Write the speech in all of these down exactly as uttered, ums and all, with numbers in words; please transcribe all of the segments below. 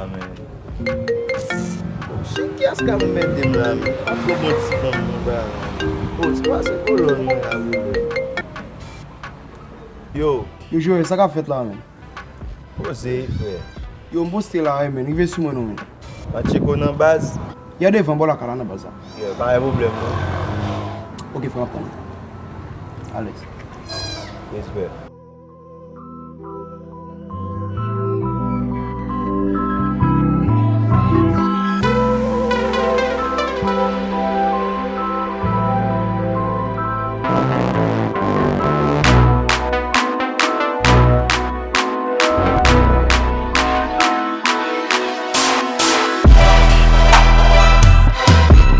Amen. Chiki aska m mete m la, men. Pa pran bon ti fanm nan ba. Oh, se pa se kolòn mwen la, boulè. Yo. Yo, Joel, sa k ap fèt la, men? Poze, frè. Yo, m poste la, wi, men. Rive sou mwen, non, men. Pa tcheko nan baz? Ya devan, bò lakay la, nan baz la. Yo, pa gen pwoblèm, non. Ok, frè, m ap tann. Alèz. Respè.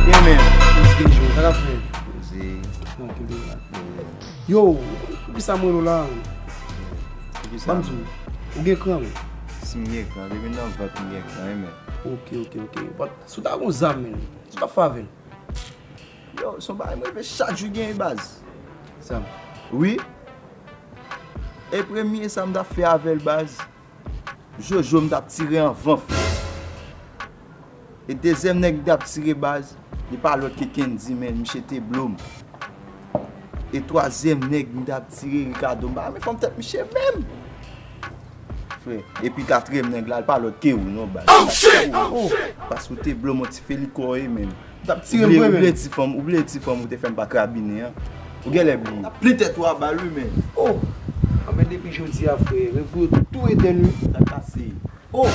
Yeah, man. What's good, Joe? Sa k ap fèt? Poze. Tranquille, man. Yo, poukisa m rele w la? Poukisa? Ban m di w, ou gen kran, wi. Si m gen kran, depi nan vant m gen kran, wi, men. Ok, ok, ok. But, si w ta gon zam, men, sa w t ap fè avè l? Yo, se yon bagay m reve chak jou genyen, baz. Zam? Wi. E premye sa m t ap fè avè l, baz. Jojo m t ap tire anvan, frè. E dezyèm nèg m t ap tire, baz, li pa lòt ke Kendy, men, misye te blo m. E twazyèm nèg m t ap tire, Ricardo, m pa renmen fòm tèt misye menm. Frè, epi katriyèm nèg la, li pa lòt ke ou, non, baz. Oh, shit! Oh, paske ou te blo m yon ti feliko, wi, men. T ap tire m vre, men. Ou bliye ti fanm, ou bliye ti fanm ou te fè m pa krabinen an. Ou genlè bliye. T ap plen tèt ou a bal, wi, men. Oh! Anben, depi jodi a, frè, rev ou yo tou etèn, wi. Sa kase. Oh!